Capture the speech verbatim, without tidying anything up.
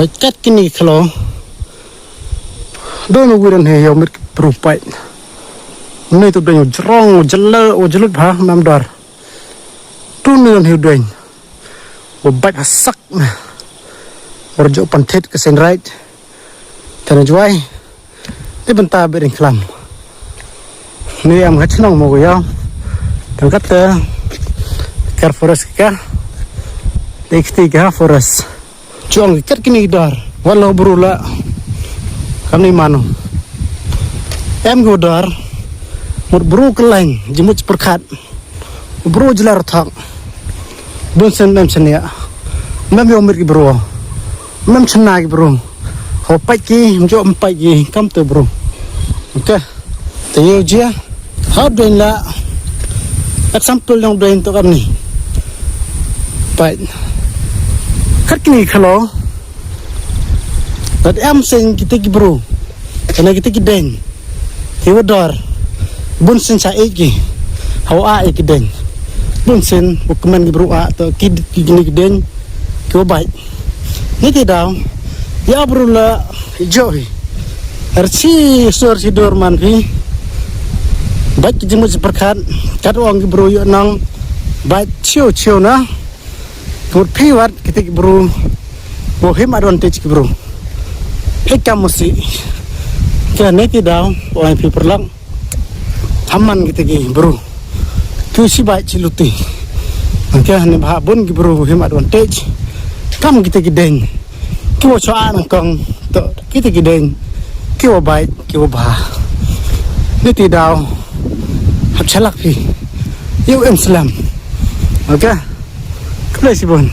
Kat kini ki khlaw. Don u wiran he yow mit ki bru pait. Ni tu don u jrong, u jela, u jelut bha, mam dar. Tu ni don he u don. U bait ha sak na. Ur jo panthit ke sen right. Tana juai. Di benta bering klam. Ni am kachnong mo ko yow. Tang kata. Kar forest ka. Di kti ka forest. Chuang ki kat kini ki dar. Wat la u bru la. Kam ni mano. Em ki u dar. Mut bru kelain. Jimut perkat. U bru jela rthak. Bun sen mem senia. Mem yow mit ki bru. Mem chena ki bru. Ho pait ki, mjo em pait ki. Kam te bru. Okay. Te yow jia. Hau doin la. Example yong doin tu kam ni. Pait. Kat kini khlaw. Kat em sen kita ki bru. Kena kita ki den. Ki wa dar. Bun sen sa ek ki. Hau a ek ki den. Bun sen u kemen ki bru a tu ki, ki, kini ki den. Ki wa bait. Ni ti daw. Ya bru la jo hi. Arsi sur si dor man phi. Bait ki jimut si perkat. Kat ong ki bru yow nang. Bait chiu chiu na. Mut phi wat kita ki bru. Bo him advantage ki bru. Hikam musi. Ke ni ti daw. Ong phi perlang. Haman kita ki bru. Tu si bait si luti. Ke ni bha bun ki bru him advantage. Kam kita ki den. Ki wa chua nang kong. To kita ki den. Ki wa bait, ki wa bha. Ni ti daw. Hap chalak phi. Yow em slam. Okay. Khublei shibun.